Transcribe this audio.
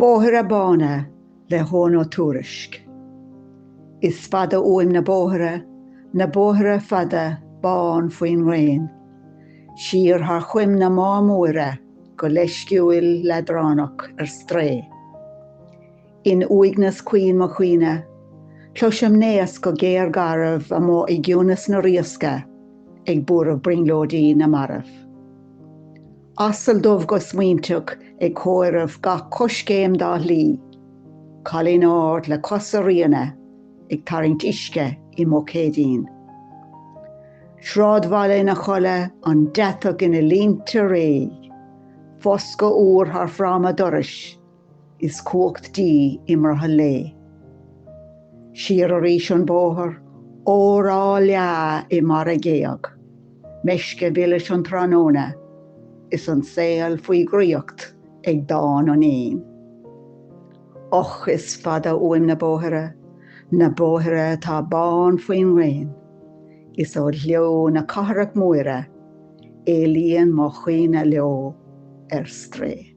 Bóithre Bána le hEoghan Ó Tuairisg. Is fada uaim na bóithre, na bóithre fada bán faoin ngréin, siar thar choim na Má Móire go leisciúil leadránach ar strae. In uaigneas caoin mo chuimhne, cloisim naosc go géar garbh amuigh i gciúnas na riasca ag buaireamh brionglóidí na marbh. Asal dubh go smaointeach ag comhaireamh gach coiscéim dá shlí, cailín ard le cosa ríona ag tarraingt uisce i mbuicéidín. Sráidbhaile ina chodladh, an deatach ina línte réidh, foscadh úr thar fráma dorais, is cumhacht dí i mbrothall lae. Siar arís an bóthar, ór á leá i mbarra géag, meisce mhilis an tráthnóna is an saol faoi dhraíocht ag dán an éin. Och, is fada uaim na bóithre, na bóithre atá bán faoin ngréin, is ó ghleo na cathrach móire éalaíonn mo chuimhne leo ar strae.